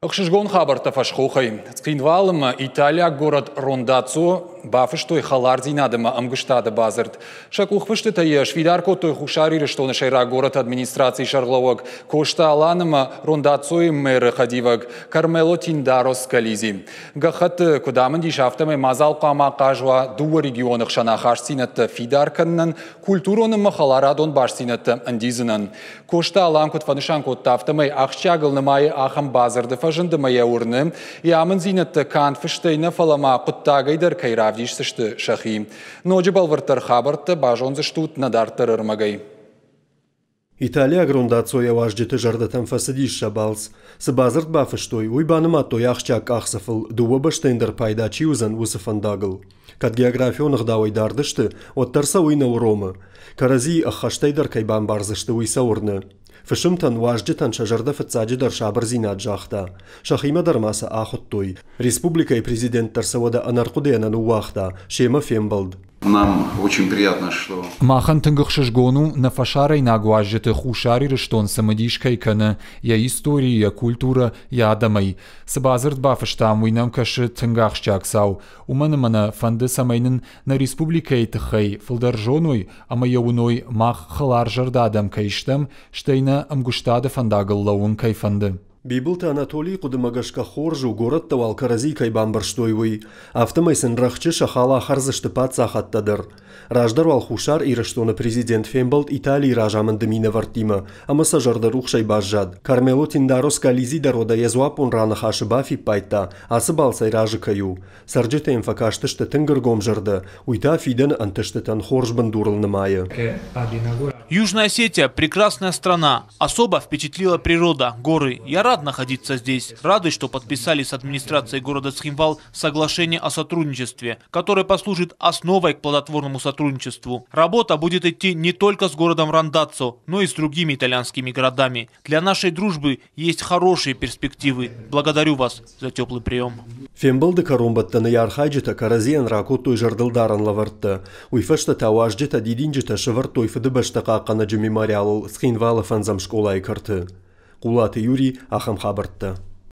Ӕхсызгон хабӕрттӕ фӕсхохӕй. Цхинвалы ӕмӕ италиаг горӕт Рондаццо бафыстой хӕлардзинад ӕмӕ ӕмгуыстады бадзырд. Сӕ къухфыстытӕ йӕ сфидар кодтой Хуссар Ирыстоны сӕйраг горӕты администрацийы сӕргълӕууӕг Коста Алан ӕмӕ Рондаццойы мэры хӕдивӕг Кармело Тиндаро Скализи. Гӕххӕтты куыд амынд ис, афтӕмӕй мадзал хъуамӕ ахъаз уа дыууӕ регионы хсӕн ахастдзинӕдтӕ фидар кӕнынӕн, культурон ӕмӕ хӕларадон бастдзинӕдтӕ ӕндидзынӕн. Коста Алан куыд фӕнысан кодта, афтӕмӕй ахсджиагыл нымайы ахӕм бадзырды фӕзынд ӕмӕ йӕ уырны, йӕ амынддзинӕдтӕ канд фыстӕй нӕ, фӕлӕ ма хъуыддагӕй дӕр кӕй равдисдзысты сӕхи. Ноджы бӕлвырддӕр хабӕрттӕ базондзыстут нӕ дарддӕры ӕрмӕгӕй. Италиаг Рондаццойӕ уазджыты зӕрдӕтӕм фӕцыдис сӕ балц. Цы бадзырд бафыстой, уый банымадтой ахсджиаг къахдзӕфыл, дыууӕ бӕстӕйӕн дӕр пайда чи уыдзӕн, уыцы фӕндагыл. Кӕд географион ӕгъдауӕй дард сты, уӕддӕр сӕ уый нӕ уромы. Кӕрӕдзийы ӕххӕстӕй дӕр кӕй бамбардзысты, уый сӕ уырны. Фысымтӕн, уазджытӕн сӕ зӕрдӕ фыццаджыдӕр сабырдзинад загъта. Сӕхимӕ дӕр ма сӕ ахуыдтой. Республикӕйы президент дӕр сӕ уӕдӕ ӕнӕрхъуыдыйӕ нӕ ныууагъта, семӕ фембӕлд. Нам очень приятно, что Махӕн тынг ӕхсызгон у, нӕ фӕсарӕйнаг уазджыты Хуссар Ирыстон цымыдис кӕй кӕны йӕ истори, йӕ культурӕ, йӕ адӕмӕй. Цы бадзырд бафыстам, уый нӕм кӕсы тынг ахсджиаг цау. Уымӕн ӕмӕ нӕ фӕнды, цӕмӕй нын нӕ республикӕйы тыххӕй фылдӕр зоной ӕмӕ йӕ уыной, мах хӕларзӕрдӕ адӕм кӕй стӕм, стӕй нӕ ӕмгуыстады фӕндагыл лӕууын кӕй фӕнды. Бибылты Анатолийы хъуыдымӕ гӕсгӕ хорз у, горӕттӕ уал кӕрӕдзи кӕй бамбӕрстой, уый. Афтӕмӕй сын рӕхджы сӕ хал ахӕрдзысты паддзахадтӕ дӕр. Раздӕр уал Хуссар Ирыстоны президент фембӕлд Италийы разамынды минӕвӕрттимӕ ӕмӕ сӕ зӕрдӕрухсӕй баззад. Кармело Тиндаро Скализи дӕр уӕдӕ йӕ дзуаппон раныхасы бафиппайдта, ацы балцӕй разы кӕй у. Цӕрджытӕ йӕм фӕкастысты тынг ӕргомзӕрдӕ, уый та фидӕны ӕнтыстытӕн хорз бындурыл нымайы. Южная Осетия – прекрасная страна. Особо впечатлила природа, горы. Я рад находиться здесь. Рады, что подписали с администрацией города Цхинвал соглашение о сотрудничестве, которое послужит основой к плодотворному сотрудничеству. Работа будет идти не только с городом Рандаццо, но и с другими итальянскими городами. Для нашей дружбы есть хорошие перспективы. Благодарю вас за теплый прием. Фембӕлды кӕронбӕттӕны йӕ архайджытӕ кӕрӕдзийӕн ракодтой зӕрдылдарӕн лӕвӕрттӕ. Уый фӕстӕ та уазджытӕ дидинджытӕ сӕвӕрдтой Фыдыбӕстӕ хъахъхъӕнӕджы мемориалыл Цхинвалы фӕндзӕм скъолайы кӕрты. Хъулаты Юрий, ахӕм хабӕрттӕ.